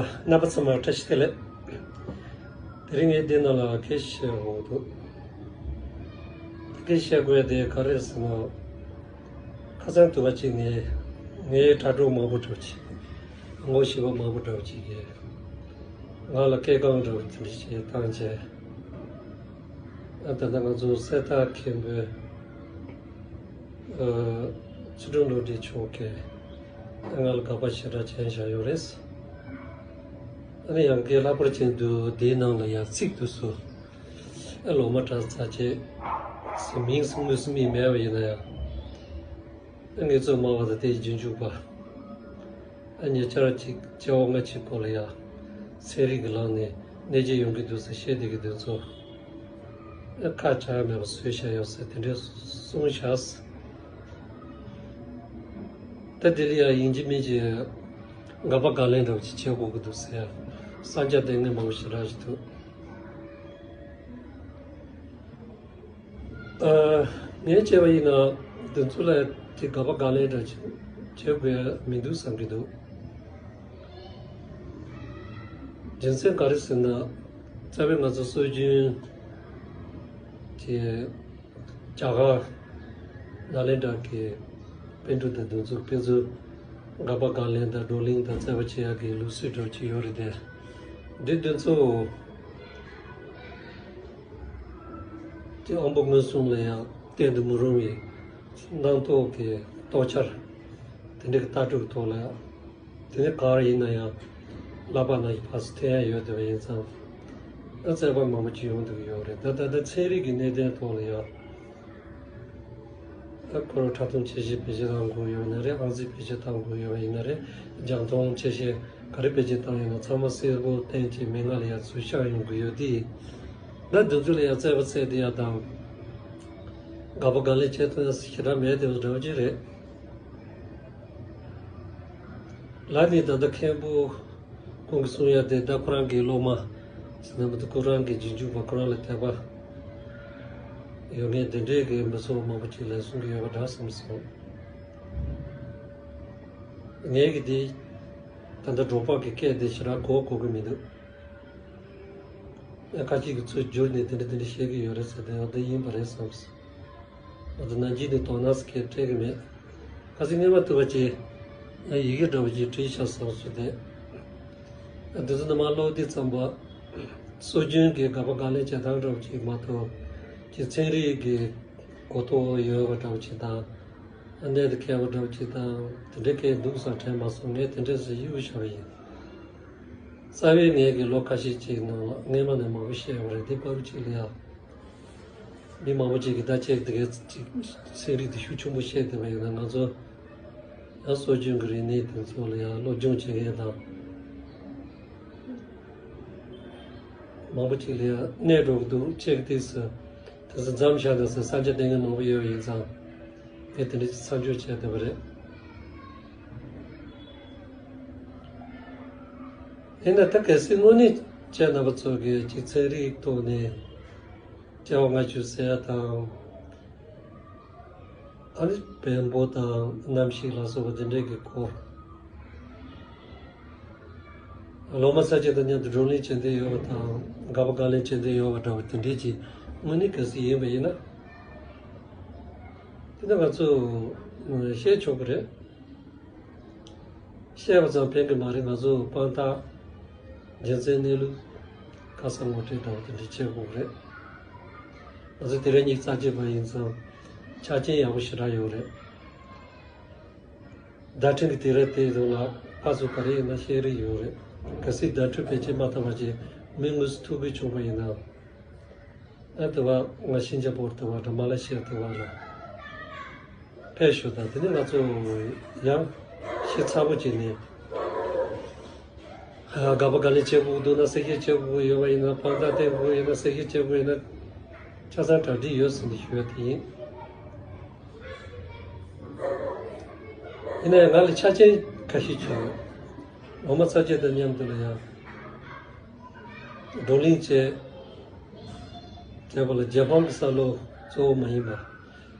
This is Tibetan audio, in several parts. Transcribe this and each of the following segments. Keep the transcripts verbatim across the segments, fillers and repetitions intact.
རྣམ་པ་ཚང་མ་བཀྲ་ཤིས་བདེ་ལེགས། དེ་རིང་ངས་འདི་ནང་ལ་སྐད་ཆ་བཤད་དགོས་འདུག་སྐད་ཆ་བཤད་དགོས་དེ་ག་རེ་ཟེར་ན། ཁ་སང་དུས་བ་གཅིག་ནས་ངའི་དྲ་གྲོགས་མང་པོ་འདྲ་བོ་ཅིག་ངོ་ཤེས་པ་མང་པོ་འདྲ་བོ་ཅིག་གིས་ང་ལ་སྐད་རྐང་འདྲ་བོ་དེ་འདྲ་ཞིག་བཏང་བྱས། ཨ་ད་ལྟ་ང་ཚོ་གསེར་རྟ་མཁན་པོའི་ཨ་ཚུལ་ཁྲིམས་བློ་གྲོས་མཆོག་གིས་ང་ལ་དགག་པ་ཞེ་དྲག་བྱས་བཞག་ཡོད་རེད། ཨ་ནི་ཡང་སྐད་ལྷག་པར་ཅན་དུ་དེའི་ནང་ལ་ཡང་ཚིག་ཏུ་སུ་ཨ་ལོག་མ་གྲགས་ཚ་ཆེ་སུ་མིང་སུ་དངོས་སུ་མིང་མེད་པ་ཡིན་ན་ཡང་། ངེད་ཚོ་སྨྲ་བ་དང་དེའི་རྗེས་འཇུག་པ། ཉེ་ཆར་གཅིག་བྱ་བ་སྔ་ཕྱི་སྐོར་ལ་ཡང་ཚན་རིག་གི་ལམ་ནས་གནས་སྐྱེལ་ཡོང་གི་འདུག་ཟེར་བཤད་བསྡད་ཀྱི་འདུག་ཚོ། ཁ་བྱ་མེད་པ་བཟོས་བཞག་ཡོད་ཟེར་དེ་འདྲའི་གསུངས་བཞག་ད་དེ་ལ་ཡང་ཡིན་གཅིག་མིན་གཅིག་དགག་པ་དགག་ལན་འདྲ་བོ་ཅིག་བྱེད་དགོས་ཀྱི་འདུག་ཟེར་ཡང་གསང་རྒྱ་ལྡན་མཁན་མང་པོ་ཞེ་དྲག་ཅིག་འདུག་ཨ། ངས་བྱས་པ་ཡིན་ན་དེ་ཚོ་ལ་དེ་དགག་པ་དགག་ལན་འདྲ་བྱེད་དགོས་མི་འདུག་བསམ་གྱི་འདུག་རྒྱུ་མཚན་ག་རེ་ཟེར་ན། རྩ་བའི་ང་ཚོ་སྲོལ་རྒྱུན་གྱི་རྒྱ་གར་ནཱ་ལེནྡྲ་གི་པཎ་གྲུབ་དང་དེ་ཚོ་ཕན་ཚུན་དགག་པ་དགག་ལན་དང་བགྲོ་གླེང་དང་རྩོད་པ་བྱེད་ཡག་གི་ལུགས་སྲོལ་འདྲ་ཅིག་ཡོད་རེད་དེ། འདི་དེ་ཚོ། དེ་དབང་པོ་མངོན་སུམ་ལ་ཡང་བསྟན་དུ་མི་རུང་བའི་རྣམ་རྟོག་གི་རྟོག་འཆར་དེ་འདྲ་གི་ལྟ་གྲུབ་ཐོག་ལ་ཡང་དེ་ནི་ག་རེ་ཡིན་ན་ཡང་བསླབ་པ་ནང་བཞིན་ཕར་ཚུར་འཐེན་ཡ་ཡོད་བསྡད་པ་ཡིན་ཙང་། ཨ་རྩོད་པ་མང་པོ་ཅིག་ཡོང་བསྡད་ཀྱི་ཡོད་རེད། ད་ད་ལྟ་ཚན་རིག་གི་གནད་དོན་ཐོག་ལ་ཡང་། ད་ཁོ་རང་འཁྲབ་སྟོན་ཆེ་ཤོས་བེད་སྤྱོད་བཏང་དགོས་ཡོད་ན་རེད། ཨང་རྩིས་བེད་སྤྱོད་བཏང་དགོས་ཡོད་པ་ཡིན་ན་རེད། རྒྱང་མཐོང་ཆེ་ཤོས་ག་རེ་བེད་སྤྱོད་བཏང་ཡོད་ན་ཚང་མ་གསལ་པོ་བསྟན་གྱི་མི་ང་ལ་ཡང་ཚུར་ཤར་ཡོང་གི་ཡོད་དེ། ད་འདི་ཚོ་ལ་ཡང་རྩོད་པ་རྩོད་བསྡད་ཡ་དང་། དགག་པ་དགག་ལན་བྱེད་ཐུབ་ཡ་ཞེ་དྲག་མེད་དེ་འདྲ་བོ་ཅིག་རེད། ལ་ནི་ད་ལྟ་མཁན་པོ་ཁོང་གིས་གསུང་ཡ་དེ་ད་ཁོ་རང་གི་སློབ་མ་ཟེར་ན་མི་འདུག་ཁོ་རང་གི་རྗེས་འཇུག་པ་ཁོ་རང་ལ་དད་པ་ཡོད་མཁན་དེ་འདྲས་ཀྱི་མི་ཚོགས་མང་པོ་ཅིག་ལ་གསུང་གི་ཡོད་པ་འདྲ་བསམ་སོང་། ངས་ཀྱི་དེ་ད་ལྟ་འབྲོག་པ་གི་སྐད་དེ་ཞེ་དྲག་གོ་གོ་གི་མི་འདུག་ཁ་ཅིག་གིས་ཚུར་བསྒྱུར་ནས་དེ་འདྲ་དེ་འདྲ་བཤད་ཀྱི་ཡོད་རེད་ཟེར་དེ་འོ་དེ་ཡིན་པ་རེད་བསམ་སོང་། ང་ཚོ་ནང་ཆོས་འདི་དོ་སྣང་སྐད་སྤྲད་ཀྱི་མེད། ཁ་སང་སྔོན་མ་ཐུག་པ་ཅིག་ཡི་གེ་འདྲ་བོ་ཅིག་བྲིས་བཞག་བསམ་སོང་སྟེ། དེ་ཚོ་ནི་མ་ཀློག་དུས་ཙམ་པ། སྲོལ་རྒྱུན་གྱི་དགག་པ་དགག་ལན་བྱེད་སྟངས་འདྲ་བོ་ཅིག་མ་གཏོགས། ཅིག་ཚན་རིག་གི་གོ་རྟོགས་ཡོད་པ་འདྲ་བོ་ཅིག་དང་། གནད་དུ་འཁེལ་བ་འདྲ་བོ་ཅིག་དང་དེ་འདྲའི་སྐད་འདུག་བསམ་དྲན་མ་སོང་། ངས་དེ་འདྲས་སུ་གཡུག་བཞག་པ་ཡིན། རྩ་བའི་ངས་ཀྱི་ལོ་ཁ་ཤས་ཅིག་ནང་ལ་སྔོན་མ་ནས་མང་པོ་བཤད་ཡོད་རེད། འདི་བར་ཅིག་ལ་ཡང་། མི་མང་པོ་ཅིག་གིས་ད་ཅིག་དེ་གའི་ཅིག་ཚན་རིག་དེ་ཤུགས་ཆེན་པོ་བཤད་བསྡད་པ་ཡིན་ན་ང་ཚོ་ཡང་སྲོལ་རྒྱུན་གྱི་རིག་གནས་དེ་ཚོ་ལ་ཡང་སློབ་སྦྱོང་བྱེད་མཁན་དང་། མང་པོ་ཅིག་ལ་ཡང་གནས་འགྲོ་གི་འདུག་ཅེས་ཀྱི་དུས་སུ། དེ་ཚོ་མཚམས་བཞག་དུས་སུ་བསམ་འཆར་བསྟན་མཁན་མང་པོ་ཡོད་པ་ཡིན་ཙང་། ངས་དེ་འདྲ་ཅིག་མཚམས་འཇོག་བྱས་བསྡད་པ་རེད། ཡིན་ན་ད་གལ་སྲིད་དངོས་གནས་ཁྱེད་རྣམ་པ་ཚོ་གིས་ཅིག་ཚན་རིག་ཐོག་ནས་བྱ་བ་སྔ་ཕྱི་ཟེར་ཡ་དང་། ཨ་ནི་བེམ་པོ་དང་གནམ་གཤིས་ལ་སོགས་པ་དེ་འདྲས་ཀྱི་སྐོར། སློབ་མ་ཚ་ཅིག་དང་མཉམ་དུ་བགྲོ་གླེང་བྱེད་འདོད་ཡོད་པ་དང་དགག་པ་དགག་ལན་བྱེད་འདོད་ཡོད་པ་འདྲ་བ་དེ་འདྲས་ཀྱི་དངོས་གནས་གལ་སྲིད་ཡིན་པ་ཡིན་ན། དེ་ནི་ང་ཚོས་བཤད་ཆོག་གི་རེད། བཤད་པ་ཙམ་ཕན་གྱི་མ་རེད། ང་ཚོ་དཔང་རྟགས་རྒྱུ་མཚན་གནས་ལུགས་ཁ་གསལ་ངོ་སྤྲོད་འདྲ་བ་དེ་འདྲ་བྱེད་དགོས་ཀྱི་རེད། ང་ཚོ་དེ་རིང་ཉིན་རྩ་གཅིག་པ་ཡིན་ཙང་ཆ་རྐྱེན་ཡག་པོ་ཞེ་དྲག་ཡོད་རེད། བརྡ་འཕྲིན་གྱི་དུས་རབས་དེའི་ནང་ལ་ཕར་ཚུར་ག་རེ་ཡིན་ན་བཤད་རེས་ཡོད་རེད། གལ་སྲིད་བརྡ་འཕྲིན་བེད་སྤྱོད་མ་བཏང་བ་བྱས་མི་དངོས་སུ་ཐུག་དགོས་བྱུང་བ་ཡིན་ན། ཨ་དེ་བ་ང་ཤིན་ཅང་པོར་དེ་བ་དང་མ་ལེ་ཤི་ཡ་དེ་བ་ལ་ཕེབས་ཞུ་དང་། དེ་ནས་ང་ཚོ་ཡང་ཤི་ཚ་པོ་བྱས་ནས་དགག་པ་དགག་ལན་བྱེད་དགོས་འདུག་ན་གསལ་བཤད་བྱེད་དགོས་ཡོད་པ་ཡིན་ན། དཔང་རྟགས་བསྟན་དགོས་ཡོད་ན། གསལ་བཤད་བྱེད་དགོས་ཡོད་ན། ཆ་ཚང་གྲ་སྒྲིག་ཡོད་ཟེར་ནས་ཞུ་བ་དེ་ཡིན། ཡིན་ན་ཡང་ང་ལ་ཆ་རྐྱེན་ཁ་ཤས་བྱུང་ཡོད། ངོ་མ་ཚ་རྒྱུད་དང་མཉམ་དུ་ལ་ཡང་བགྲོ་གླེང་བྱས། བྱས་པ་ལ་རྒྱལ་ཕམ་གྱི་བསམ་བློ་གཙོ་བོ་མ་ཡིན་པ།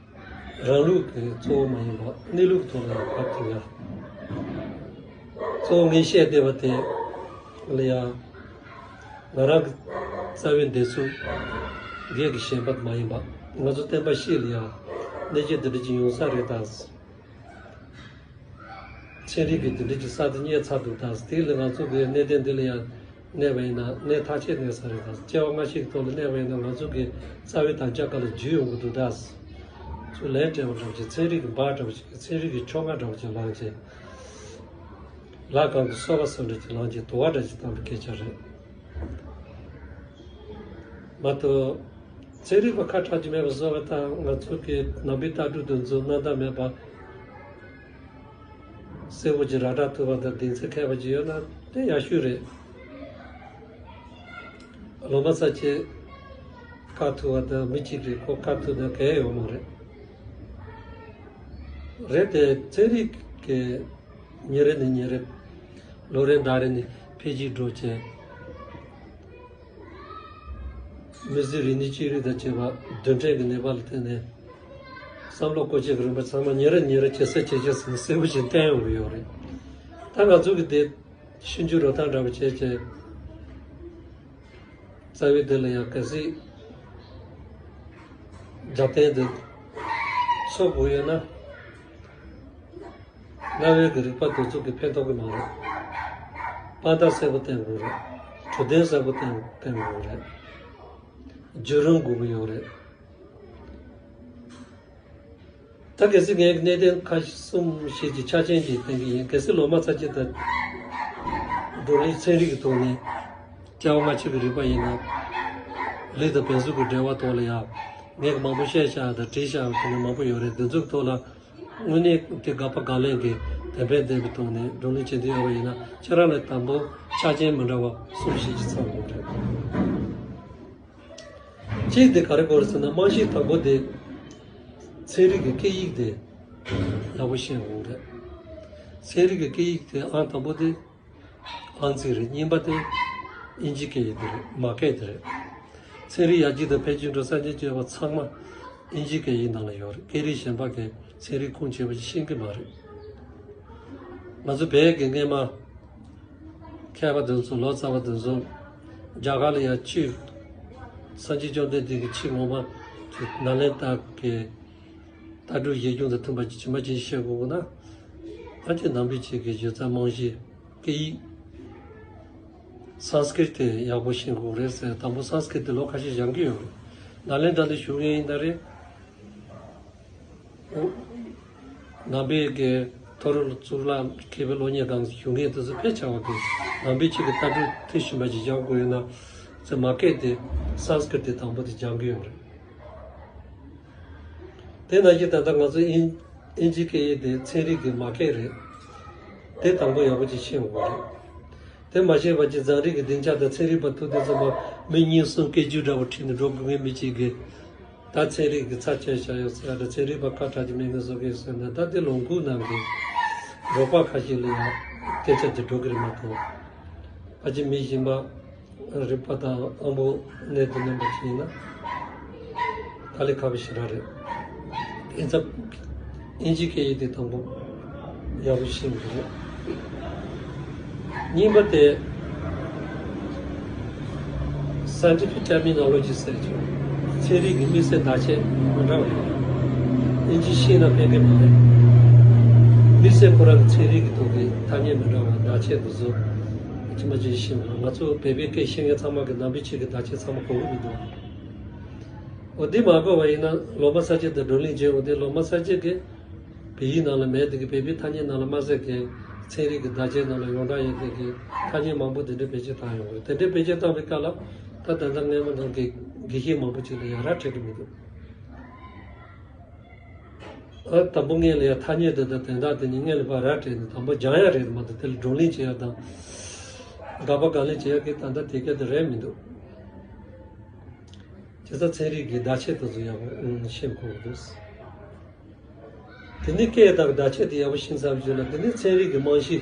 རང་ལུགས་ཀྱི་གཙོ་བོ་མ་ཡིན་པ་གནས་ལུགས་ཐོག་ལ་ཡང་བབས་ཐུབ་ཡ། གཙོ་བོ་ངས་བཤད་བསྡད་པ་དེ། ལ་ཡ། ང་རང་གི་རྩ་བའི་འདོད་ཚུལ་སྒེར་གྱི་ཞེན་པ་མ་ཡིན་པ། ང་ཚོ་བསྟན་པ་བཤིག་ལ་ཡ། གནས་ཆེན་འདི་འདྲ་ཅིག་ཡོང་ས་རེད་ད། ཚན་རིག་གི་འདི་འདྲ་ཅིག་ས་དེ་རྙེད་ཚར་འདུག་ད། དེ་ལ་ང་ཚོ་གི་གནས་བརྟན་འདི་ལ་ཡ་གནས་པ་ཡིན་ན་གནས་ཐག་ཆད་གནས་ས་རེད་ད། སྐྱེ་བ་སྔ་ཕྱི་གི་ཐོག་ལ་གནས་པ་ཡིན་ན་ང་ཚོ་གི་རྩ་བའི་དམ་བཅའ་ག་ལ་འཇུས་ཡོང་གི་འདུག་ད། ཚུར་ལན་སྤྲད་པ་འདྲ་བ་ཅིག་ཚན་རིག་གི་འབག་འདྲ་བ་ཅིག་ཚན་རིག་གི་ཆོ་ག་འདྲ་བ་ཅིག་བླངས་བྱས། ལྷ་ཁང་གི་གསོལ་བ་གསོལ་འདྲ་ཅིག་བླངས་བྱས་དུ་བ་འདྲ་ཅིག་བཏང་བའི་སྐད་ཆ་རེད། མ་གཏོགས། ཚན་རིག་པ་ཁ་གྲག་ཅིག་མེད་པ་བཟོ་བ་དང་ང་ཚོ་གི་ནང་པའི་ལྟ་གྲུབ་འདི་ཚོ་སྣང་དག་མེད་པ། གསལ་པོ་ཅིག་ར་སྤྲོད་ཐུབ་པ་དང་གདེང་ཚོད་འཁེལ་བ་ཅིག་ཡོད་ན་དེ་ཡག་ཤོས་རེད། ལོ་མ་ཚ་ཆེ་བཀག་ཐུབ་པ་དང་མི་གཅིག་རེད་ཁོ་བཀག་ཐུབ་ན་གལ་ཡོད་མ་རེད། རེད་དེ་ཚན་རིག་གི་ཉིན་རེ་ནས་ཉིན་རེ། ལོ་རེ་ཟླ་རེ་ནས་འཕེལ་རྒྱས་འགྲོ་བྱས། མི་ཚེ་རིག་གནས་ཅི་རིགས་དང་བཅས་པ་རྡུལ་ཕྲན་གྱི་ནུས་པ་ལ་བརྟེན་ནས། བསམ་བློ་བཀོལ་ཆེད་ཀྱི་རིམ་པ་ཚང་མ་ཉིན་རེ་ཉིན་རེ་ཇེ་གསལ་ཇེ་གསལ་ཟིན་གསལ་པོ་ཞིག་བསྟན་ཡོང་གི་ཡོད་རེད། ད་ང་ཚོ་གི་དེ་ཤིན་ཅུ་རོ་ཐང་འདྲ་བ་བྱས་བྱས། རྩ་བའི་དེ་ལ་ཡང་གལ་སྲིད་རྒྱབ་རྟེན་དེ་འཚོལ་དགོས་ཡོད་ན། རྣ་བའི་གི་རིག་པ་དེ་ཚོ་གི་ཕན་ཐོགས་ཀྱི་མ་རེད། དཔང་རྟགས་གསལ་པོ་བསྟན་དགོས་རེད། གྲུབ་དོན་གསལ་པོ་བསྟན་བསྟན་དགོས་རེད། བརྒྱུད་རིམ་དགོས་ཀྱི་ཡོད་རེད། ད་གལ་སྲིད་ངས་གནད་དོན་ཁ་ཤས་གསུམ་ཞིག་གི་ཆ་རྐྱེན་ཅིག་བསྟན་གྱི་ཡིན། གལ་སྲིད་ལོ་མ་ཚ་ཅིག་དང་བགྲོ་གླེང་ཚན་རིག་གི་ཐོག་ནས་སྐྱེ་བ་སྔ་ཕྱི་གི་རིག་པ་ཡིན་ན། ལུས་དང་བེམ་གཟུགས་ཀྱི་འབྲེལ་བ་ཐོག་ལ་ཡང་ངས་མང་པོ་བཤད་བཞག་དང་བྲིས་བཞག་གི་མང་པོ་ཡོད་རེད། འདི་ཚོའི་ཐོག་ལ་དངོས་གནས་དེ་དགག་པ་དགག་ལན་གྱི་དེ་ཕན་བདེ་བའི་ཐོག་ནས་བགྲོ་གླེང་བྱེད་འདོད་ཡོད་པ་ཡིན་ན་ཁྱེད་རང་ལ་དང་པོ་ཆ་རྐྱེན་མི་འདྲ་བ་གསུམ་བཞི་ཅིག་ཚང་དགོས་རེད། གཅིག་དེ་ག་རེ་དགོས་རེད་ཟེར་ན་རྨང་གཞི་དང་པོ་དེ་ཚན་རིག་གི་སྐད་ཡིག་དེ་ཡག་པོ་ཤེས་དགོས་རེད། ཚན་རིག་གི་སྐད་ཡིག་དེ་ཨང་དང་པོ་དེ་ཨང་རྩིས་རེད། གཉིས་པ་དེ་ཨིན་ཇི་སྐད་ཡིག་དེ་རེད། མ་སྐད་དེ་རེད། ཚན་རིག་ཡར་རྒྱས་དང་འཕེལ་རྒྱས་འགྲོ་ས་ཆ་བཅས་པ་ཚང་མ་ཨིན་ཇི་སྐད་ཡིག་ནང་ལ་ཡོད་རེད། སྐད་རིགས་གཞན་པ་གི་ཚན་རིག་ཁུངས་ཆེ་བ་ཞིག་ཤེས་ཀྱི་མ་རེད། ང་ཚོ་བོད་ཀྱི་སྔས་མ་མཁས་པ་དེ་ཚོ་ལོ་ཙཱ་བ་དེ་ཚོ་རྒྱ་གར་ལ་ཡང་ཆོས་སངས་རྒྱས་བཅོམ་ལྡན་འདས་ཀྱི་ཆོས་ངོ་མ་དེ་ནཱ་ལེནྡྲ་གི་ལྟ་གྲུབ་གཞི་རྒྱུན་དང་མཐུན་པ་ཅིག་ཇི་མ་ཇི་བཞིན་ཤེས་དགོས་ན། ད་ཅི་ནང་པའི་ཆོས་ཀྱི་སྒྱུ་རྩལ་རྨང་གཞི་སྐད་ཡིག་སཾ་སྐྲྀཏ་དེ་ཡག་པོ་ཤེས་དགོས་རེད་ཟེར། དང་པོ་སཾ་སྐྲྀཏ་དེ་ལོ་ཁ་ཤས་སྦྱང་གི་ཡོད་རེད། ནཱ་ལེནྡྲ་ལ་བཞུགས་མཁན་ཡིན་ད་རེད། ནང་པའི་གི་མཐོ་རིམ་གཙུག་ལག་མཁས་པའི་སློབ་གཉེར་ཁང་བཞུགས་མཁན་དེ་ཚོ་ཕལ་ཆེ་བ་གི་ནང་པའི་ཆོས་ཀྱི་ལྟ་གྲུབ་མཐིལ་ཕྱིན་པ་ཅིག་སྦྱང་དགོས་ཡོད་ན་ཚེ་མ་སྐད་དེ་སཾ་སྐྲྀཏ་དེ་དང་པོ་དེ་སྦྱང་གི་ཡོད་རེད། དེ་ནང་བཞིན་ད་ལྟ་ང་ཚོ་ཨིན་ཨིན་ཇི་སྐད་ཡིག་དེ་ཚན་རིག་གི་མ་སྐད་རེད། དེ་དང་པོ་ཡག་པོ་ཅིག་ཤེས་དགོས་རེད། དེ་མ་ཤེས་པ་ཅིག་རྫ་རིགས་ཀྱི་སྡིངས་ཆ་དང་ཚན་རིག་པ་ཐུག་དུས་ཙམ་པ་མི་གཉིས་གསུམ་སྐད་ཅིག་འདྲ་བོ་ཁྲིད་ནས་འགྲོ་དགོས་ངེས་མི་གཅིག་གིས་ད་ཚན་རིག་གི་ཚབ་བྱས་བཞག་ཡོད་ཟེར་ཡ་དང་ཚན་རིག་པ་ཁ་གྲག་ཅིག་མེད་ངེས་བཟོ་གི་ཟེར་ན་ད་དེ་ལུང་ཁུག་ནང་གི་རོགས་པ་ཁ་ཤས་ལ་ཡང་སྐད་ཆ་དེ་འགྲོ་གི་རེད་མ་གཏོགས་ཕལ་ཆེར་མི་གཞན་པ། རིག་པ་དང་ཨ་འབོ་གནད་དུ་སྣོན་པ་ཅིག་ཡིན་ན་དཀའ་ལས་ཁག་པོ་ཞེ་དྲག་རེད། དེ་ཚབ་ཨིན་ཇི་སྐད་ཡིག་དེ་དང་པོ་ཡག་པོ་ཤེས་དགོས་རེད། གཉིས་པ་དེ་scientific terminology ཟེར་གྱི་ཚན་རིག་གི་དམིགས་བསལ་བརྡ་ཆད་མི་འདྲ་བ་ཡོད་རེད། ཨིན་ཇི་ཤེས་ན་ཕན་གི་མ་རེད། དམིགས་བསལ་ཁོ་རང་གི་ཚན་རིག་གི་ཐོག་གི་ཐ་སྙད་མི་འདྲ་བ་བརྡ་ཆད་དེ་ཚོ་ཅི་མ་ཅི་ཤེས་དགོས། ང་ཚོ་བོད་པའི་སྐད་ཤེས་མཁན་ཚང་མ་གི་ནང་པའི་ཆོས་ཀྱི་བརྡ་ཆད་ཚང་མ་གོ་གི་མི་འདུག་འོ་འདི་མ་གོ་བ་ཡིན་ན་ལོ་མ་ས་སྐྱེས་དང་བགྲོ་གླེང་བྱས་འོ་འདི་ལོ་མ་ས་སྐྱེས་ཀྱི་བོད་ཡིག་ནང་ལ་མེད་དེ་གི་བོད་པའི་ཐ་སྙད་ནང་ལ་མ་ཟད་མཁན་ཚན་རིག་གི་བརྡ་ཆད་ནང་ལ་ཡོངས་གྲགས་ཡོད་དེ་གི་ཐ་སྙད་མང་པོ་དེ་འདྲ་བེད་སྤྱོད་བཏང་ཡོང་གི་རེད། དེ་འདྲ་བེད་སྤྱོད་བཏང་བའི་སྐབས་ལ་ད་ད་ལྟ་སྔས་མ་ནང་གི་དགེ་བཤེས་མང་པོ་ཅིག་ལ་ཡ་ར་འཕྲད་ཀྱི་མི་འདུག་ཨ་དང་པོ་སྔོན་ལ་ཡ་ཐ་སྙད་དེ་དང་དོན་དག་དེ་གཉིས་སྔོན་ལ་ཕར་ར་སྤྲད་ནས་དང་པོ་སྦྱང་ཡ་རེད་མ་གཏོགས་དེ་ལ་བགྲོ་གླེང་བྱེད་ཡ་དང་དགག་པ་དགག་ལན་བྱེད་ཡ་གི་ད་ལྟ་དེ་ག་དེ་རེད་མི་འདུག་བྱས་ཙང་ཚན་རིག་གི་བརྡ་ཆད་དེ་ཚོ་ཡག་པོ་ཤེས་དགོས་ཀྱི་འདུག་དེ་ནས་སྐད་དང་བརྡ་ཆད་དེ་ཡག་པོ་ཤེས་ཚར་བའི་རྗེས་ལ་དེ་ནས་ཚན་རིག་གི་རྨང་གཞི་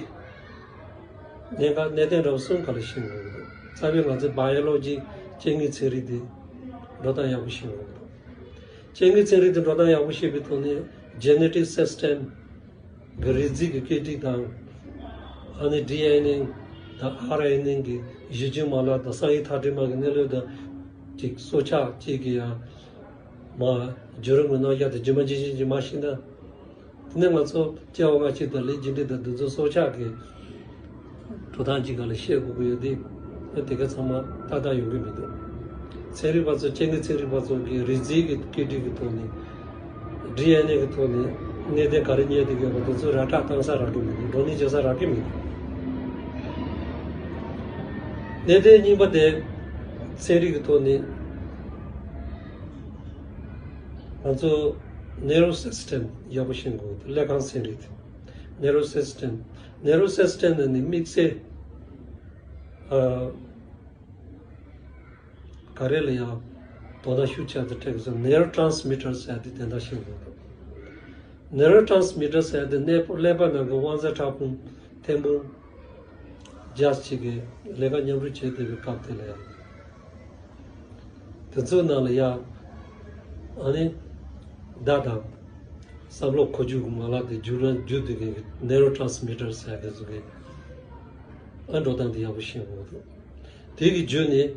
གནད་འགག་གནད་དོན་འདྲ་བོ་གསུམ་ག་ལ་ཤེས་དགོས་ཀྱི་འདུག་རྩ་བའི་ང་ཚོའི་བ་ཡོ་ལོ་ཇི་སྐྱེ་དངོས་ཚན་རིག་དེ་འགྲོ་སྟངས་ཡག་པོ་ཤེས་དགོས་ཀྱི་འདུག་སྐྱེ་དངོས་ཚན་རིག་དེ་འགྲོ་སྟངས་ཡག་པོ་ཤེས་པའི་ཐོག་ནས་genetic system གི་རིགས་རྫས་ཀྱི་སྐད་རིགས་དང་། ཨ་ནི་ཌི་ཨེན་ཨེ་ དང་ཨར་ཨེན་ཨེ་གི་གཞི་རྒྱུན་མ་ལག་དང་། གསང་ཡིག་མཐའ་འབྲེལ་མ་གི་གནས་ལུགས་དང་། ཅིག་སྲོག་ཆགས་གཅིག་གི་ཡང་མ་བརྒྱུད་རིམ་གྱི་རྣམ་གཞག་དེ་རྗེས་མ་རྗེས་བཞིན་གྱི་མ་ཤེས་ན། དེ་ནས་ང་ཚོ་སྐྱེ་བ་སྔ་ཕྱི་དང་ལས་རྒྱུ་འབྲས་དང་འདི་ཚོ་སྲོག་ཆགས་ཀྱི་འགྲོ་སྟངས་ཀྱི་སྒང་ལ་ཤེས་དགོས་ཀྱི་ཡོད་དེ། དེ་ག་ཚང་མ་ཏག་ཏག་ཡོང་གི་མི་འདུག་ཚན་རིག་པ་ཚོ་སྐྱེ་དངོས་ཚན་རིག་པ་ཚོ་གིས་རིགས་རྫས་ཀྱི་སྐད་འཕྲིན་གྱི་ཐོག་ནས། ཌི་ཨེན་ཨེ་གི་ཐོག་ནས་གནད་དོན་ག་རེ་རྙེད་བསྡད་ཀྱི་ཡོད་པ་དེ་ཚོ་ར་སྤྲོད་གཏོང་ས་རག་གི་མི་འདུག་བགྲོ་གླེང་བྱེད་ས་རག་གི་མི་འདུག་གནད་དོན་གཉིས་པ་དེ་ཚན་རིག་གི་ཐོག་ནས་ང་ཚོ་ནེ་རོ་སིས་ཊེམ་ཡག་པོ་ཤེས་དགོས་འདུག་ཀླད་ཁང་ཚན་རིག་དེ། ནེ་རོ་སིས་ཊེམ། ནེ་རོ་སིས་ཊེམ་ནི་དམིགས་བསལ་ཨ། ག་རེ་ལ་ཡང་དོ་སྣང་ཤུགས་ཆེ་དུ་སྤྲད་དགོས་སོ། ནེ་རོ་ཊྲན་སི་མི་ཊར་ཟེར་ཡ་དེ་དེ་འདྲ་ཤེས་དགོས་འདུག་ནེ་རོ་ཊྲན་སི་མི་ཊར་ཟེར་ཡ་དེ་གནས་པོ་ཀླད་པ་ནང་གི་དབང་རྩ་ཕྲ་ཕུང་ཐེར་འབུམ་བརྒྱ་ཅིག་གི་ལས་ཀ་མཉམ་རུབ་བྱེད་བསྡད་པའི་སྐབས་དེ་ལ་ཡང་། དེ་ཚོའི་ནང་ལ་ཡང་ཨ་ནི་བརྡ་དང་བསམ་བློ་འཁོར་རྒྱུག་གི་མ་ལག་དེ་རྒྱུད་ལ་རྒྱུད་དེ་གི་ནེ་རོ་ཊྲན་སི་མི་ཊར་ཟེར་ཡ་དེ་ཚོ་གི་ཨ་འགྲོ་སྟངས་དེ་ཡག་པོ་ཤེས་དགོས་འདུག་དེ་གི་བརྒྱུད་ནས་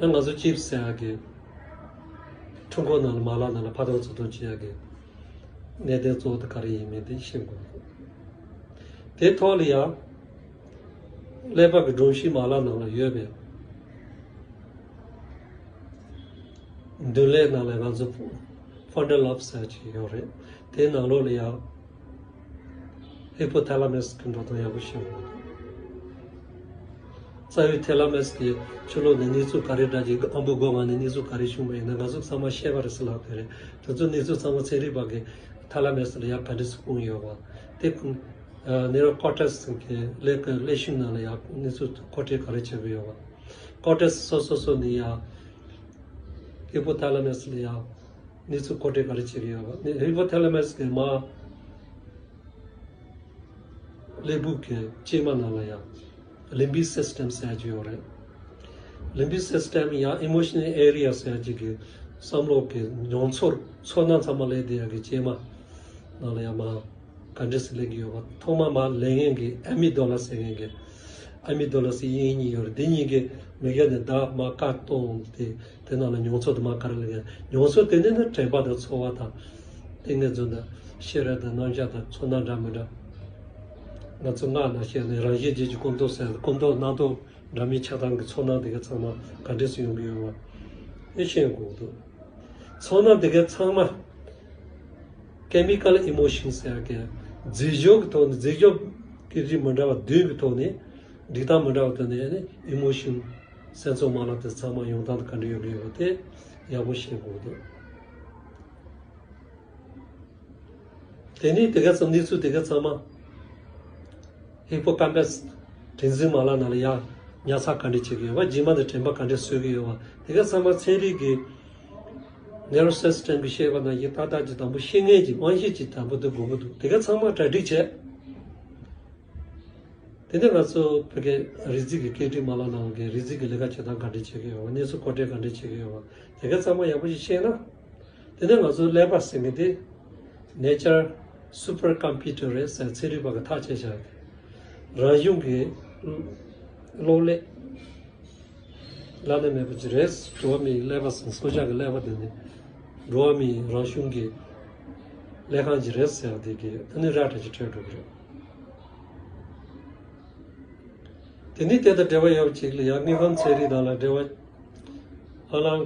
ཨ་ང་ཚོ་ཅིབ་ཟེར་ཡ་གི་འཕྲུལ་འཁོར་ནང་ལ་མ་ལག་ནང་ལ་ཕར་གཏོང་ཚུར་གཏོང་བྱེད་ཡ་གི་གནད་དོན་གཙོ་བོ་དེ་ག་རེ་ཡིན་མིན་དེ་ཤེས་དགོས་འདུག་དེ་ཐོག་ལ་ཡང་ཀླད་པ་གི་སྒྲོམ་གཞིའི་མ་ལག་ནང་ལ་ཡོད་པའི་མདུན་ལས་ནང་ལ་ང་ཚོ་ཕོན་ཊལ་ལོབ་ཟེར་ཅིག་ཡོད་རེད། དེའི་ནང་ལོགས་ལ་ཡང་ཧི་པོ་ཐེ་ལ་མས་ཀྱི་འགྲོ་སྟངས་ཡག་པོ་ཤེས་དགོས་འདུག་རྩ་བའི་ཐེ་ལ་མས་ཀྱི་ཕྱི་ལོགས་ནས་གནས་ཚུལ་ག་རེ་འདྲ་ཅིག་ཨམ་བུ་སྒོ་ང་ནས་གནས་ཚུལ་ག་རེ་བྱུང་བ་ཡིན་ན་ང་ཚོ་ཚང་མ་ཤེས་པ་རེད་ཟེར་ལབ་དེ་རེད། དེ་ཚོ་གནས་ཚུལ་ཚང་མ་ཚན་རིག་པ་གི་ཐེ་ལ་མས་ལ་ཡང་ག་འདྲས་སེ་སྤུངས་ཡོད་པ་དེ། ནེ་རོ་ཀོར་ཊེག་སི་གི་ཀླད་ཀྱི་ཀླད་ཤུལ་ནང་ལ་ཡང་གནས་ཚུལ་མཁོ་སྤྲོད་ག་རེ་བྱེད་ཀྱི་ཡོད་པ། ཀོར་ཊེག་སི་སོ་སོ་སོ་ནས་ཡང་ཧི་པོ་ཐེ་ལ་མས་ལ་ཡང་གནས་ཚུལ་མཁོ་སྤྲོད་ག་རེ་བྱེད་ཀྱི་ཡོད་པ། ནི་ཧི་པོ་ཐེ་ལ་མས་ཀྱི་མ་ཀླད་པའི་གི་ལྕེབ་མ་ནང་ལ་ཡང་ལིམ་བིག་སིས་ཊེམ་ཟེར་གྱི་ཡོད་རེད། ལིམ་བིག་སིས་ཊེམ་ཡང་ཨི་མོ་ཤི་ནལ་ཨེ་རི་ཡ་ཟེར་གྱི་གི་བསམ་བློ་གི་མྱོང་ཚོར་ཚོར་སྣང་ཚང་མ་སླེབས་བསྡད་ཡག་གི་ལྕེབ་མ་ནང་ལ་ཡང་མ་ག་འདྲས་སེ་སླེབས་ཀྱི་ཡོད་པ། ཐོག་མ་མ་ལེན་མཁན་གྱི་ཨ་མི་ཌོ་ལ་ཟེར་མཁན་གྱི་ཨ་མི་ཌོ་ལ་ཟེར་དབྱིན་ཡིག་གཉིས་ཡོད་རེད། དེ་གཉིས་ཀྱི་མི་ག་ནས་བདག་མ་བཀའ་གཏོང་དེ་དེ་ནང་ལ་མྱོང་ཚོར་དུ་མ་ག་རེ་ལེན་མཁན། མྱོང་ཚོར་དེ་ནས་ནི་དྲན་པ་དང་ཚོར་བ་དང་ཏིང་ངེ་འཛིན་དང་ཤེས་རབ་དང་རྣམ་གཞག་དང་ཚོར་སྣང་འདྲ་མི་འདྲ། ང་ཚོ་སྔགས་ནང་བཤད་ནས་རང་བཞིན་རྗེས་ཀྱི་ཀུན་རྟོག་ཟེར་ཀུན་རྟོག་རྣམ་རྟོག་འདྲ་མིན་ཆགས་སྡང་གི་ཚོར་སྣང་དེ་ག་ཚང་མ་ག་འདྲས་སུ་ཡོང་གི་ཡོད་པ་དེ་ཤེས་དགོས་འདུག་ཚོར་སྣང་དེ་ག་ཚང་མ་ཀེ་མི་ཀལ་ཨི་མོ་ཤན་ཟེར་གི་རྫས་སྦྱོར་གྱི་ཐོག་ནས། རྫས་སྦྱོར་གྱི་རིགས་མི་འདྲ་བ་བདུན་གྱི་ཐོག་ནས་སྒྲིག་སྟངས་མི་འདྲ་བ་དེ་ནས་ཨི་མོ་ཤན་སེམས་ཚོར་མ་ལག་དེ་ཚང་མ་ཡོང་སྟངས་དེ་ག་འདྲ་ཡོང་གི་ཡོད་པ་དེ་ཡག་པོ་ཤེས་དགོས་འདུག་དེ་ནས་དེ་ག་ཚང་གནས་ཚུལ་དེ་ག་ཚང་མ་ཧི་པོ་ཀམ་པས་དྲན་འཛིན་མ་ལག་ནང་ལ་ཡང་ཉར་ཚགས་ག་འདྲ་བྱེད་ཀྱི་ཡོད་པ། རྗེས་མ་དེ་དྲན་པ་ག་འདྲ་གསོ་གི་ཡོད་པ། དེ་ག་ཚང་མ་ཚན་རིག་གི་ནེ་རོ་སིས་ཊེམ་གི་བཤད་པ་ནང་བཞིན་ཏག་ཏག་ཅིག་དང་པོ་ཤེས་མཁན་ཅིག་དབང་ཤེད་ཅིག་དང་པོ་དེ་དགོས་ཀྱི་འདུག་དེ་ག་ཚང་མ་གྲ་སྒྲིག་བྱས། དེ་ནས་ང་ཚོ་བོད་སྐད་རིགས་རྫས་ཀྱི་སྐད་འཕྲིན་མ་ལག་ནང་གི་རིགས་རྫས་ཀྱི་ལས་ཀ་བྱེད་སྟངས་ག་འདྲ་བྱེད་ཀྱི་ཡོད་པ། གནས་ཚུལ་མཁོ་སྤྲོད་ག་འདྲ་བྱེད་ཀྱི་ཡོད་པ། དེ་ག་ཚང་མ་ཡག་པོ་ཞིག་ཤེས་ན། དེ་ནས་ང་ཚོ་ཀླད་པ་ཟེར་མཁན་དེ་Nature Supercomputer རེད་ཟེར་ཚན་རིག་པ་གིས་ཐག་བཅད་བཞག་གི། རང་བྱུང་གི་གློག་ཀླད་བླ་ན་མེད་པ་ཅིག་རེད། འགྲོ་བ་མིའི་ཀླད་པ་ཟེར་སྲོག་ཆགས་ཀྱི་ཀླད་པ་དེ་ནི་འགྲོ་བ་མིའི་རང་བྱུང་གི་ཀླད་ཁང་ཅིག་རེད་ཟེར་བ་དེ་གི་ཨ་ནི་ར་འདྲ་ཅིག་འཕྲོད་འགྲོ་གི་རེད། དེ་ནི་དེ་དང་འབྲེལ་བ་ཡོད་པ་ཅིག་ལ་ཡང་དངོས་ཁམས་ཚན་རིག་དང་ལ་འབྲེལ་བ། ཨ་ལང་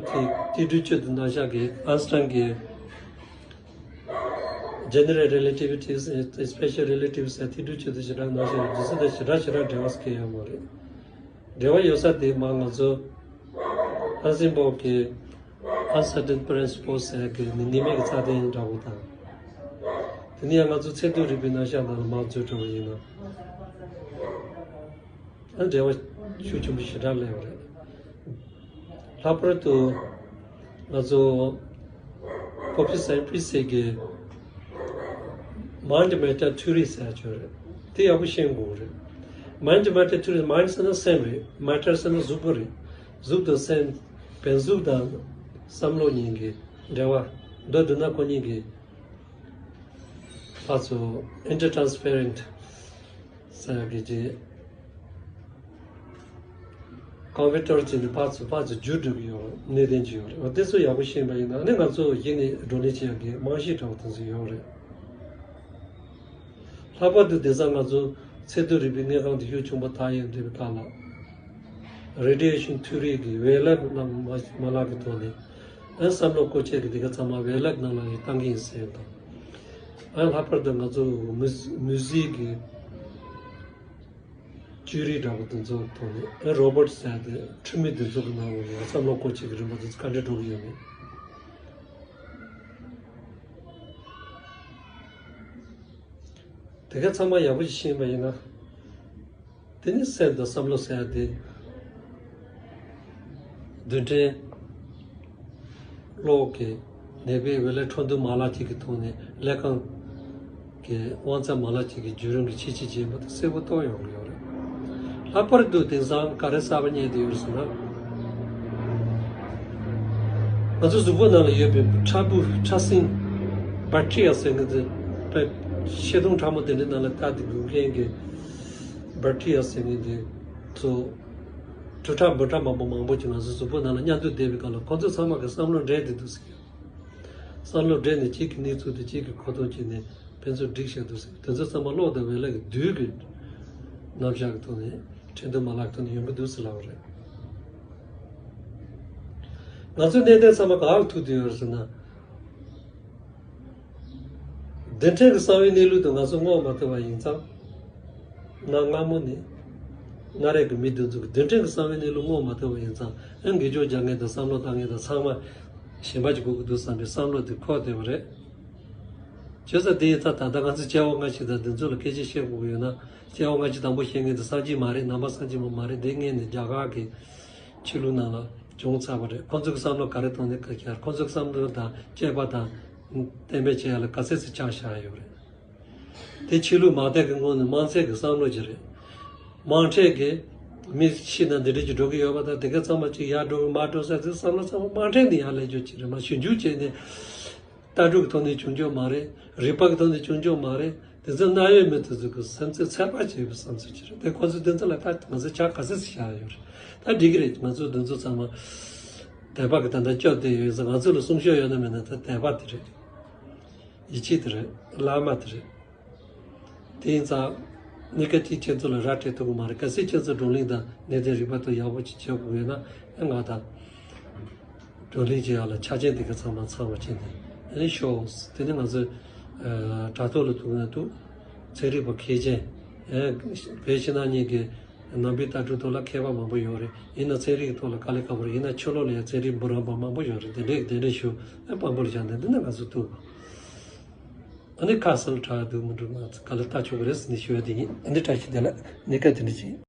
གི་ཏི་སྦྲུལ་བཅུད་དུ་ན་བཞག་གི་ཨན་སི་ཊན་གྱི་General Relativity Special Relativity ཟེར་ཏི་སྦྲུལ་བཅུད་དུ་ཞེ་དྲག་ན་བཞག་གི་རྒྱུ་མཚན་དང་ཞེ་དྲག་ཞེ་དྲག་འབྲེལ་བ་སྐྱེ་ཡོད་མ་རེད། འབྲེལ་བ་ཡོད་ས་དེ་མ་ང་ཚོ་ཧན་སིན་བོག་གི་Uncertain Principles ཟེར་གི་ནི་ངེས་མེད་ཀྱི་རྩ་དོན་འདྲ་བོ་དང་། དེ་ནས་ཡང་ང་ཚོ་ཚད་མཐོའི་རིག་པའི་རྣམ་གཞག་ནང་ལ་མར་འཛུལ་འགྲོ་བ་ཡིན་ན། ཨ་འབྲེལ་བ་ཤུགས་ཆེན་པོ་ཞེ་དྲག་སླེབས་པ་རེད། ལྷག་པར་དུ་ང་ཚོ་Professor Priestley གི་Mind Matter Theory ཟེར་ཡག་ཅིག་ཡོད་རེད། དེ་ཡག་པོ་ཤེས་དགོས་རེད། Mind Matter Theory། Mind ཟེར་ན་སེམས་རེད། Matter ཟེར་ན་གཟུགས་པོ་རེད། གཟུགས་དང་སེམས། བན་གཟུགས་དང་བསམ་བློ་གཉིས་ཀྱི་འབྲེལ་བ། མདོར་བསྡུ་ན་ཁོ་གཉིས་ཀྱི་ཕར་ཚུར་Intertransference ཟེར་ཡག་གི་ཅིག་ཀམ་པུ་ཊར་བྱས་ནས་ཕར་ཚུར་ཕར་ཚུར་བརྒྱུད་འགྲོ་གི་ཡོད་རེད། གནད་དོན་ཅིག་ཡོད་རེད། འོ་དེ་ཚོ་ཡག་པོ་ཤེས་པ་ཡིན་ན་ནི་ང་ཚོ་གཞི་ནས་བགྲོ་གླེང་བྱེད་ཡག་གི་རྨང་གཞི་འདྲ་བོ་དེ་ཚོ་ཡོད་རེད། ལྷག་པར་དུ་དེང་སང་ང་ཚོ་ཚད་མཐོ་རིག་པའི་དངུལ་ཁང་དེ་ཤུགས་ཆུང་པོ་དར་ཡོང་དུས་སྐབས་ལ། རེ་ཌི་ཡེ་ཤན་ཐིའོ་རི་གི་ཝེ་ལེབ་ནང་མ་མ་ལག་གི་ཐོག་ནས་ཨ་བསམ་བློ་བཀོལ་ཆེད་ཀྱི་དེ་ག་ཚང་མ་ཝེ་ལེབ་ནང་ལ་ཡི་བཏང་གི་ཡིན་ཟེར་དང་། ཨ་ལྷག་པར་དུ་ང་ཚོ་མུ་མུ་ཟིག་གི་བཅོས་རིག་འདྲ་པོ་དེ་ཚོ་ཐོག་ནས་ཨ་རོ་བོ་ཊི་ཟེར་ཏེ་འཕྲུལ་མི་དེ་ཚོ་གི་ནང་ལ་བསམ་བློ་བཀོལ་ཆེད་ཀྱི་རིམ་པ་དེ་ཚོ་ག་འདྲ་འགྲོ་གི་ཡོད་མེད། དེ་ག་ཚང་མ་ཡག་པོ་ཞིག་ཤེས་པ་ཡིན་ན། དེ་ནི་སེམས་དང་བསམ་བློ་ཟེར་ཡ་དེ། རྡུལ་ཕྲན་གློག་གི་ནད་པའི་ཝེ་ལེབ་འཕྲོ་འདུ་མ་ལག་ཅིག་གི་ཐོག་ནས་ཀླད་ཁང་གི་དབང་རྩ་མ་ལག་ཅིག་གི་བརྒྱུད་རིམ་གྱི་ཕྱི་ཕྱི་རྗེས་མ་དེ་གསལ་པོ་རྟོགས་ཡོང་གི་ཡོད་རེད། ལྷག་པར་དུ་དེང་སང་ག་རེ་གསར་པ་རྙེད་དེ་ཡོད་ཟེར་ན། ང་ཚོ་གཟུགས་པོ་ནང་ལ་ཡོད་པའི་ཕྲ་ཕུང་ཕྲ་སྲིན་བེག་ཊི་རི་ཡ་ཟེར་མཁན་དེ་དཔེ་ཤེལ་དུམ་ཕྲ་མོ་དེ་འདྲའི་ནང་ལ་ལྟ་དེ་དགོས་མཁན་གྱི་བེག་ཊི་རི་ཡ་ཟེར་མཁན་དེ་ཚོ་དྲུག་ཕྲ་འབུམ་ཕྲ་མང་པོ་མང་པོ་ཅིག་ང་ཚོ་གཟུགས་པོ་ནང་ལ་མཉམ་དུ་བསྡད་པའི་སྐབས་ལ་ཁོང་ཚོ་ཚང་མ་གི་བསམ་བློ་འདྲེས་བསྡད་འདུག་ཟེར། བསམ་བློ་འདྲེས་ནས་གཅིག་གི་གནས་ཚུལ་དེ་གཅིག་གི་གོ་རྟོགས་བྱས་ནས་ཕན་ཚུན་སྒྲིག་བྱས་འདུག་ཟེར། དེ་ཚོ་ཚང་མ་གློག་དང་ཝེ་ལེབ་ཀྱི་རྡུལ་གྱི་རྣམ་གཞག་གི་ཐོག་ནས་འཕྲོ་འདུ་མ་ལག་གི་ཐོག་ནས་ཡོང་གི་འདུག་ཟེར་ལབ་པ་རེད། ང་ཚོའི་གནད་དོན་ཚང་མ་ག་ལ་ཐུག་བསྡད་ཡོད་ཟེར་ན། རྡུལ་ཕྲན་གྱི་གསང་བའི་གནས་ལུགས་དེ་ང་ཚོ་བསྔོག་མ་ཐུབ་པ་ཡིན་ཙང་། གནའ་སྔ་མོ་ནས་སྔ་རབས་ཀྱི་མི་དེ་ཚོ་གིས་རྡུལ་ཕྲན་གྱི་གསང་བའི་གནས་ལུགས་བསྔོག་མ་ཐུབ་པ་ཡིན་ཙང་ཨ་འགུལ་སྐྱོད་རྒྱག་མཁན་དང་བསམ་བློ་བཏང་མཁན་དང་ཚང་མ་གཞན་པ་ཅིག་དགོས་ཀྱི་འདུག་བསམ་པའི་བསམ་བློ་དེ་འཁོར་བསྡད་པ་རེད། བྱས་ཙང་དེ་ཡིན་ཙང་ད་ལྟ་ང་ཚོ་སྐྱེ་བ་སྔ་ཕྱི་དང་དེ་ཚོ་ལ་སྐད་ཆ་བཤད་དགོས་ཀྱི་ཡོད་ན་སྐྱེ་བ་སྔ་ཕྱི་དང་པོ་བཤད་མཁན་དེ་སངས་རྒྱས་མ་རེད། ནང་པ་སངས་རྒྱས་པ་མ་རེད། དེ་སྔོན་ནས་རྒྱ་གར་གྱི་ཆོས་ལུགས་ནང་ལ་བྱུང་ཚར་བ་རེད། ཁོང་ཚོ་གི་བསམ་བློ་ག་རེ་གཏོང་ནས་ག་རེ་ཁྱེར། ཁོང་ཚོ་གི་བསམ་བློ་དང་དཔྱད་པ་དང་གཏན་འབེབས་བྱེད་ཡ་ལ་ག་ཚད་ཙམ་ཆ་བཞག་ཡོད་རེད། དེ་ཆོས་ལུགས་མང་དག་གི་ངོས་ནས་དམངས་ཚད་ཀྱི་བསམ་བློ་ཅིག་རེད། དམངས་ཁྲོད་ཀྱི་མི་ཤི་ན་འདི་འདྲ་ཅིག་འགྲོ་གི་ཡོད་པ་དང་དེ་ག་ཚང་མ་ཅིག་ཡར་འགྲོ་གི་མར་འགྲོ་ས་དེ་བསམ་བློ་ཚང་མ་དམངས་ཁྲོད་ནས་ཡར་སླེབས་རྒྱུ་ཅིག་རེད། མ་ཞིབ་འཇུག་བྱས་ནས་ལྟ་གྲུབ་ཀྱི་ཐོག་ནས་བྱུང་རྒྱུ་མ་རེད། རིག་པ་གི་ཐོག་ནས་བྱུང་རྒྱུ་མ་རེད། དེ་ཚོ་གནའ་བོའི་མི་དེ་ཚོ་གི་སེམས་ཚོར་ཚད་པ་ཆེ་བའི་བསམ་ཚུལ་ཅིག་རེད། དེ་ཁོ་ཚོས་དེ་ཚོ་ལ་ད་ང་ཚོས་ཆ་ག་ཚོད་ཅིག་བཞག་ཡོད་རེད། ད་འགྲིག་གི་རེད། ང་ཚོ་འདི་ཚོ་ཚང་མ་དད་པ་གི་ད་ལྟ་སྐྱོབ་བསྡད་ཡོད་ཙང་ང་ཚོ་ལ་གསུང་ཆོས་ཡོད་ན་མེད་ན་ད་དད་པ་དེ་རེད། ཡིད་ཆེས་དེ་རེད། བླ་མ་དེ་རེད། དེ་ཡིན་ཙང་གཉིས་ཀ་གཅིག་ཁྱེད་ཚོ་ལ་ར་སྤྲད་ཐུབ་ཀྱི་མ་རེད། གལ་སྲིད་ཁྱེད་ཚོ་བགྲོ་གླེང་དང་གནད་དོན་རིག་པ་དང་ཡག་པོ་ཅིག་བྱེད་དགོས་ཡོད་ན་ཨེ་ང་དང་བགྲོ་གླེང་བྱེད་ཡག་ལ་ཆ་རྐྱེན་དེ་ག་ཚང་མ་ཚང་བ་བྱས་ནས་ཨེ་ནི་ཤོག་དེ་ནི་ང་ཚོས་དྲ་ཐོག་ལ་ཐུག་ན་འདུག་ཚན་རིག་པ་མཁས་ཅན་ཨེ་བོད་ཕྱི་ནང་གཉིས་ཀྱི་ནང་པའི་ལྟ་གྲུབ་ཐོག་ལ་མཁས་པ་མང་པོ་ཡོད་རེད། ཡིན་ན་ཚན་རིག་གི་ཐོག་ལ་དཀའ་ལས་ཁག་པོ་རེད། ཡིན་ན་ཆོས་ལུགས་ལ་ཡང་ཚན་རིག་འབུམ་རམས་པ་མང་པོ་ཡོད་རེད། དེ་འདྲས་དེ་འདྲས་ཞུ་ཨེ་དཔང་པོ་ལ་བཞག་ནས་འདི་ནི་ང་ཚོ་ཐུག་ཨ་ནི་ཁ་གསལ་དྲག་འདུག་མི་འདུག་ང་ཚོ་ག་ལ་ལྟ་ཆོག་གི་རེད་ཟེར་ནས་ཞུ་ཡ་དེ་ཡིན། ཨ་ནི་བཀྲ་ཤིས་བདེ་ལེགས། གནས་སྐབས་དེ་འདྲ་ཅིག